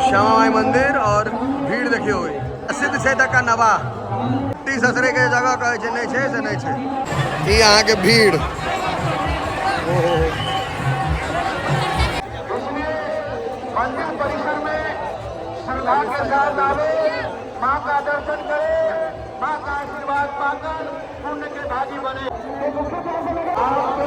श्यामा माई मंदिर और भीड़ देखियो प्रसिद्ध छै तका नवा टी ससरे के जगह कहै छै नहि छै से नहि छै। ई अहाँके भीड़। ओहो मंदिर परिसर में श्रद्धा के साथ आवे, माँ का दर्शन करे, माँ का आशीर्वाद पाकर पुण्य के भागी बने। आपके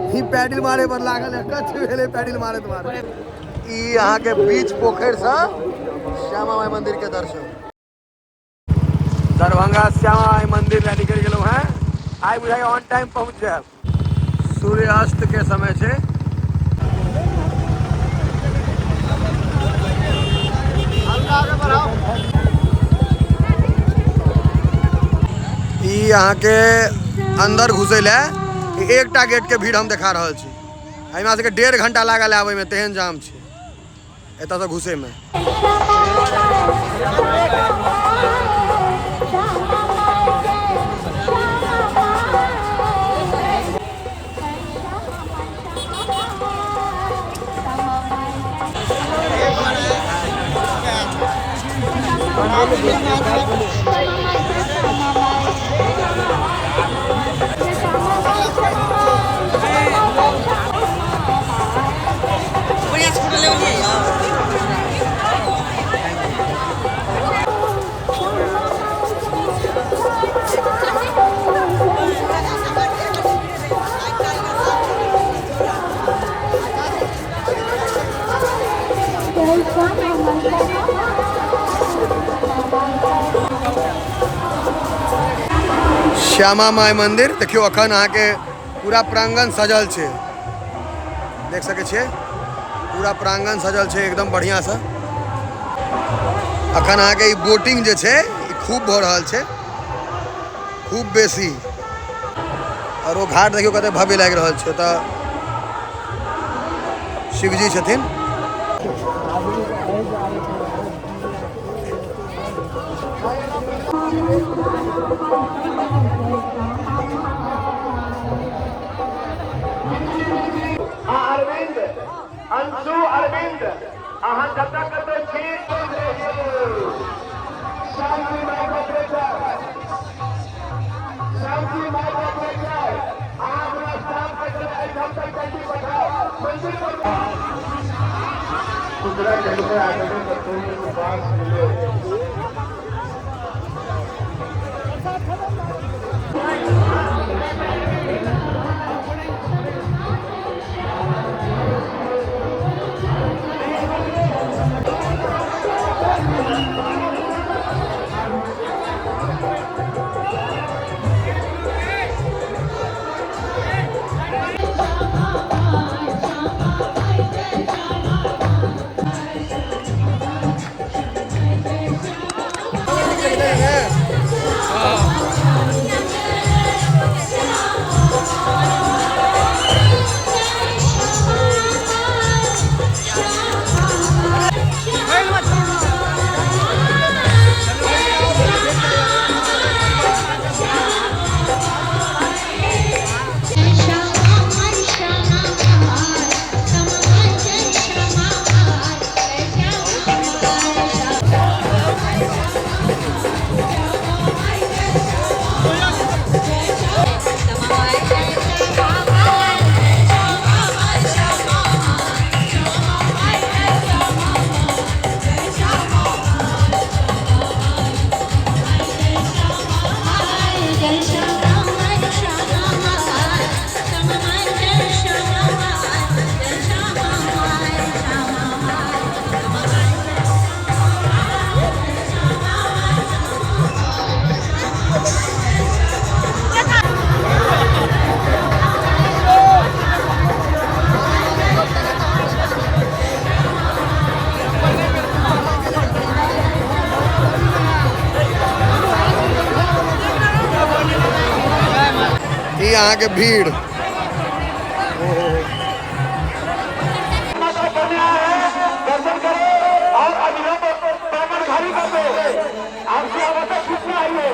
ई पैडिल मारे पर लागल है, कच्छ भेलै पैडिल मारे तुम्हारे। ई अहाँ के बीच पोखरि से श्यामा माई मंदिर के दर्शन। दरभंगा श्यामा माई मंदिर लए निकलि गेलहुँ हैं। आइ बुझाइ ऑन टाइम पहुँच जायब। सूर्यास्त के समय छै। ई अहाँ के अंदर घुसै लए एकटा गेट के भीड़ हम देखा रहल छी। हमरा सबके 1.5 घंटा लागल आबै में, तेहन जाम छै एतऽ से घुसै में। श्यामा माई मंदिर देखियो अखन अहाँ के पूरा प्रांगण सजल छै, देख सके छियै पूरा प्रांगण सजल छै एकदम बढ़िया से। अखन अहाँ के ई बोटिंग जे छै ई खूब भऽ रहल छै, खूब बेसी। और ओ घाट देखियो कते भव्य लागि रहल छै, ओतऽ शिवजी छथिन। अरविंद अंशु अरविंद अहाँ जतऽ कतौ छी शांति माइक ऑपरेटर, शांति माइक ऑपरेटर, अहाँ अपना स्टाफ के साथ एहिठाम तक जल्दी पठाउ मंदिर पर। उत्तराखंड में आदरणीय बच्चों के पास मिले। ई अहाँ के भीड़। ओहो। माता करने आए हैं, दर्शन करें और अविलंब दामन खाली कर दो। आपसे आवश्यक सूचना आई है।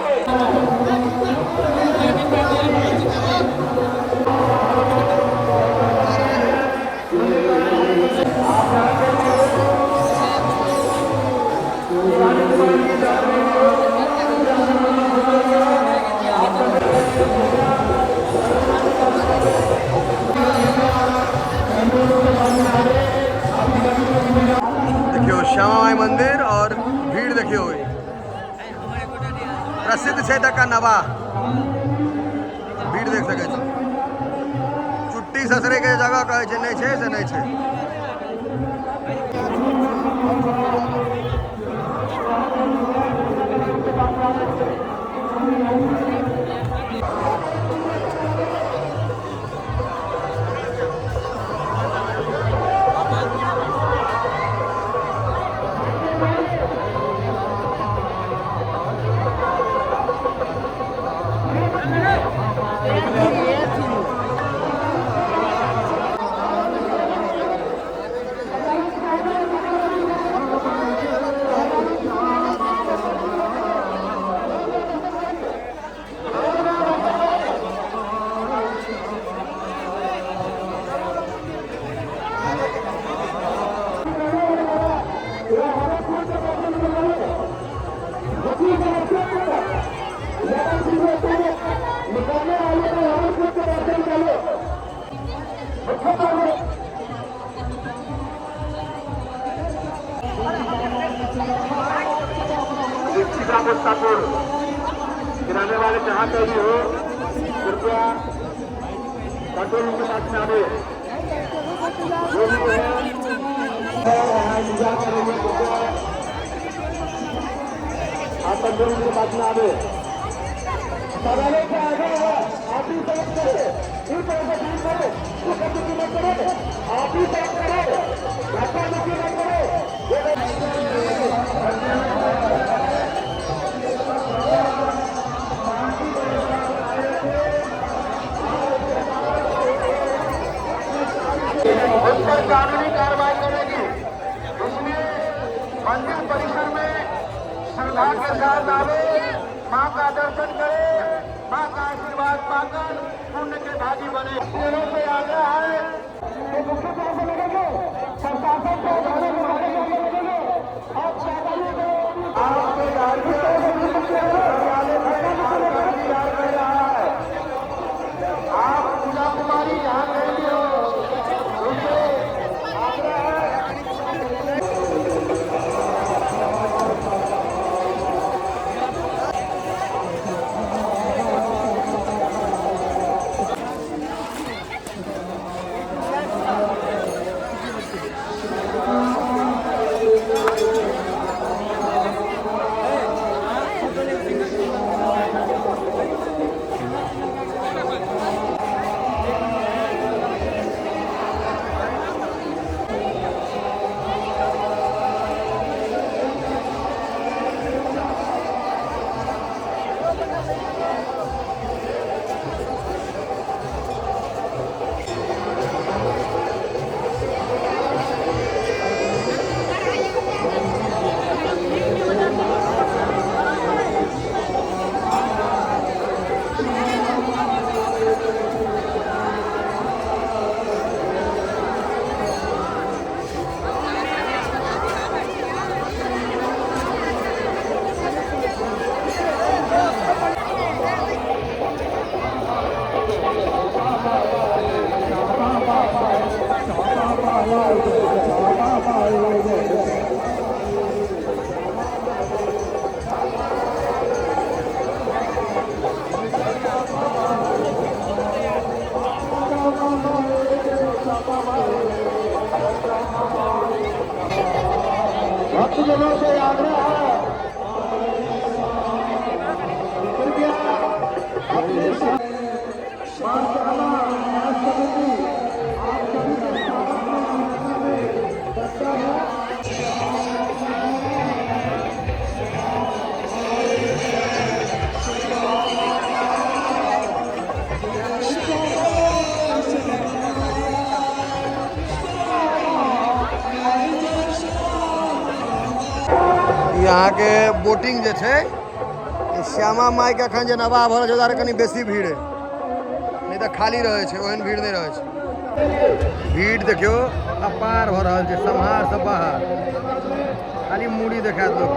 देखियौ श्यामा माई मंदिर और भीड़ देखियौ, प्रसिद्ध छै एतुका नवाह। भीड़ देख सकै छी। चुट्टी ससरे के जगह कहै छै, नहि छै से नहि छै। दीक्षिता मुस्तापुर गिराने वाले जहाँ कहीं भी हो, कृपया कंट्रोल रूम के पास में आवे। जो भी है यहाँ इंतजार कर रही है, कृपया आप कंट्रोल रूम के पास में आवे। सवालों से आगे है, आप ही साफ करें, इस तरह से काम करें, धक्का मुक्की मत करें, आप ही साफ करें, धक्का मुक्की मत करें। उन पर कानूनी कार्रवाई करेगी, इसलिए मंदिर परिसर में श्रद्धा के साथ आवे, माँ का दर्शन करे, माँ का आशीर्वाद पाकर पुण्य के भागी बने। लोगों से आग्रह है कि मुख्य तौर से लगेंगे, प्रशासन को जाने में लगेंगे। आप आपके इंतजार कर रहा है। आप पूजा कुमारी जहाँ कहीं भी हो, उनसे आग्रह है। भक्तजनों से आग्रह है, कृपया अपने मां श्यामा मां समिति आप सभी के स्वागत में करता है। ई अहाँके बोटिंग जे छै, ई श्यामा माई के अखन जे नवाह भऽ रहल छै, ओहि दुआरे कनि बेसी भीड़ है, नहि तऽ खाली रहै छै, ओहन भीड़ नहि रहै छै। भीड़ देखियौ अपार भऽ रहल छै, सम्हार से बाहर, खाली मूड़ी देखायत लोक।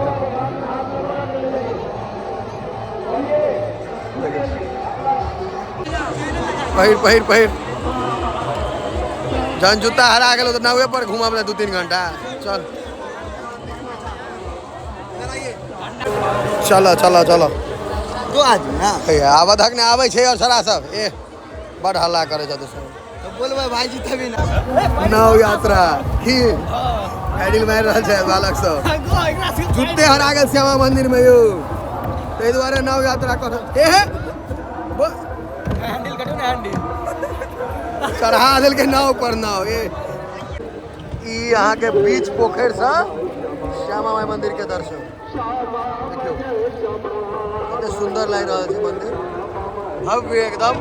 पहिर पहिर पहिर, जहन जूता हरा गेलो तऽ नावे पर घूमब ने 2-3 घंटा। चल चलो चलो चलो, दो आदमी ना आबधक ने आबै छै और छड़ा सब ए बड़ हल्ला करै छै सब। तो बोलबै भाईजी तभी ना। नाव यात्रा की हैंडल मारि रहल छै बालक सब। जूते हरा गेल श्यामा मंदिर में यौ, ताहि दुआरे नाव यात्रा कर ए हैंडल कटू ना, हैंडल चढ़ा देलकै नाव पर नाव। ए ई अहाँ के बीच पोखरि से श्यामा माई मंदिर के दर्शन देखियौ, कते सुंदर लागि रहल छै मंदिर, भव्य एकदम।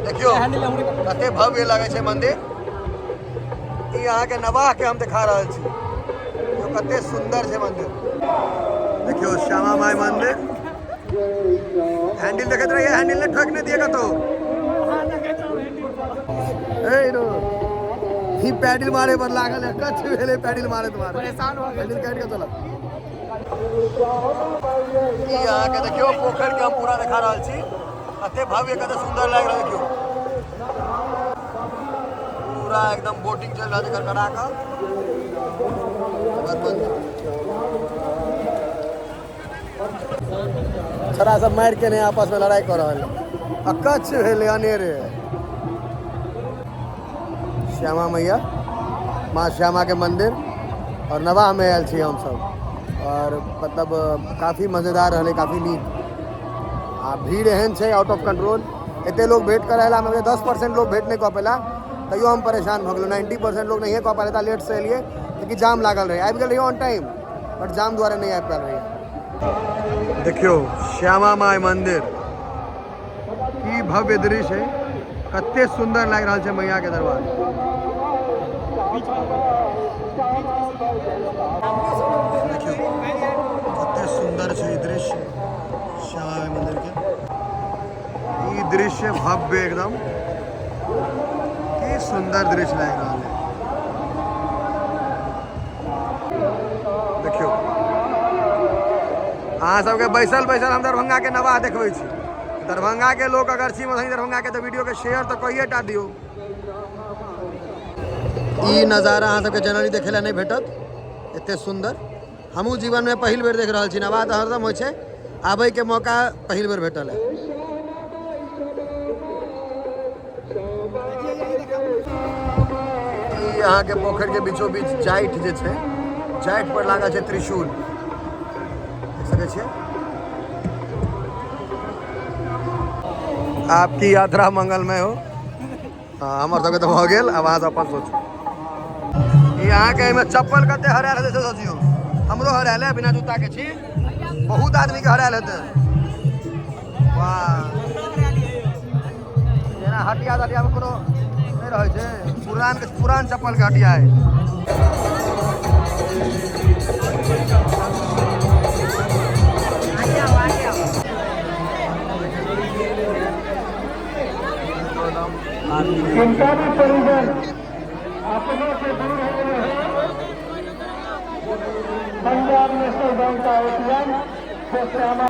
देखियौ कते भव्य लगै छै मंदिर। ई अहाँ के नवाह के हम देखा रहल छी, कते सुंदर छै मंदिर। देखियौ श्यामा माई मंदिर, हैंडल देखैत रहिए, हैंडल ने ठोक नहि दिए कतौ। ए रो ई पैडल मारे पर लागल है, कच्छ भेलै पैडल मारे तुम्हारे, परेशान हो गेल। हैंडल काटि के चलऽ। ई अहाँ के देखियौ पोखरि के हम पूरा देखा रहल छी, कते भव्य कते सुंदर लागि रहल। देखियौ पूरा एकदम बोटिंग चलि रहल छै करकरा कऽ। छड़ा सब मारि के नहि आपस में लड़ाई कऽ रहल है, अकच्छ भेलै अनेरे। श्यामा मैया, माँ श्यामा के मंदिर और नवाह में आयल छी हमसब, और मतलब काफ़ी मज़ेदार रहलै, काफ़ी नीक। आ भीड़ एहन छै आउट ऑफ कंट्रोल, एते लोग भेंट करै ला 10% लोग भेंट नहीं कऽ पेला, तैयो हम परेशान भऽ गेलहुँ। 90% लोग नहिए कऽ पाएल, लेट से एलियै लेकिन जाम लागल रहै, आबि गेल रहियै ऑन टाइम बट जाम दुआरे नहि आबि पायल रहियै। देखियौ श्यामा माई मंदिर, की भव्य दृश्य है, कते सुंदर लागि रहल छै मैया के दरबार। देखियौ कते सुंदर छै ई दृश्य श्यामा माई मंदिर के, ई दृश्य भव्य एकदम, की सुंदर दृश्य लागि रहल है। देखियौ अहाँ सबके बैसल बैसल हम दरभंगा के नवाह देखबै छी। दरभंगा के लोग अगर छी मधुबनी दरभंगा के तऽ वीडियो के शेयर तऽ कहिए टा दियौ। ई नजारा अहाँ सबके जनरली देखै लए नहि भेटत एते सुंदर, हमहूँ जीवन में पहिल बेर देख रहल छी। नवाह तऽ हरदम होइ छै, आबै के मौका पहिल बेर भेटल है। ई अहाँ के पोखरि के बीचो बीच जाइठ जे छै, जाइठ पर लागल छै त्रिशूल, देख सकै छियै। आपकी यात्रा मंगलमय हो। हाँ, हमर सबके तऽ भऽ गेल, आब अहाँ सब अपन सोचू। ई अहाँके एहिमे चप्पल कते हरायल हेतै से सोचियौ, हमरो हरायल है, बिना जूता के छी, बहुत आदमी के हरायल हेतै। वाह, जेना हटिया तटिया मे कोनो नहि रहै छै, पुरान पुरान चप्पल के हटिया है। जिनका भी परिजन अपनों से दूर हो गए हैं, पंजाब नेशनल बैंक का एटीएम से श्यामा